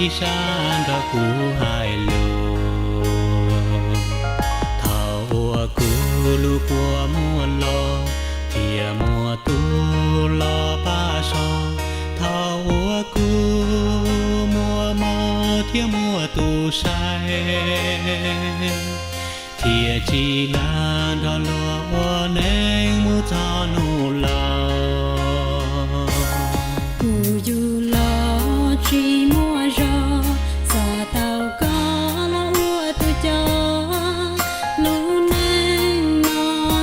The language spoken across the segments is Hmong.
ib sab nrog kuv hais lus. Thaum uas kuv lub kua muag los thiab muaj tus los pab so, thaum uas kuv muaj mob thiab muaj tus saib, thiaj tsis lam nrog luag ua neej mus txog hnub laus. Kuv yug los tsis muaj zog, xav tau koj los ua tus coj, lub neej no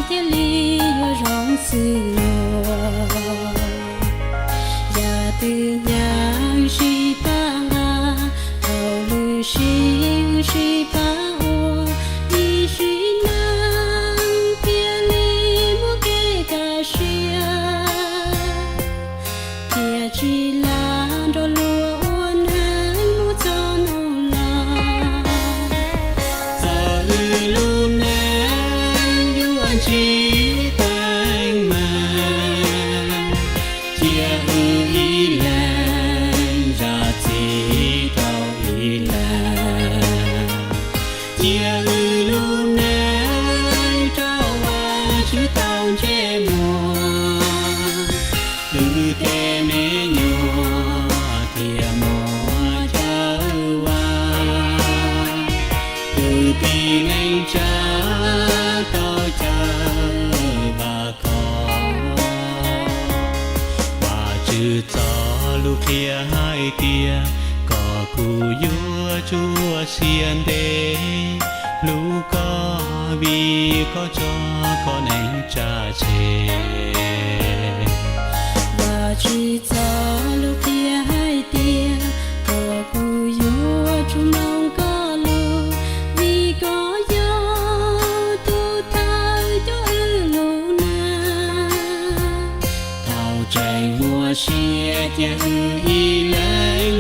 thiaj li yuav zoo xws luag. Yam twg yam sib pab nqa, hauj lwm sib sib pab ua, ib sim neej thiaj li muaj kev kaj siab, thiaj tsis lam nrog luag ua neej mus txog hnub laus. Txawm wb lub neej yuav ntsib teeb meem, cia wb ib leeg zam txim rau ib leeg. Cia wb lub neej rau Vajtswv tau ntsej muag. Wb tej me nyuam thiaj muaj chaw vam, kwv tij neej tsa tau chaw vam khom. Vajtswv txoj lus qhia hais tias kom kuv yuav tsum ua siab ntev, hlub koj vim koj tso koj neej tsa tseg. Vajtswv txoj lus qhia hais tias kom kuv yuav tsum mloog koj lus, vim koj yog tus thawj coj wb lub neej. Thaum tseem muaj sia cia wb ib leeg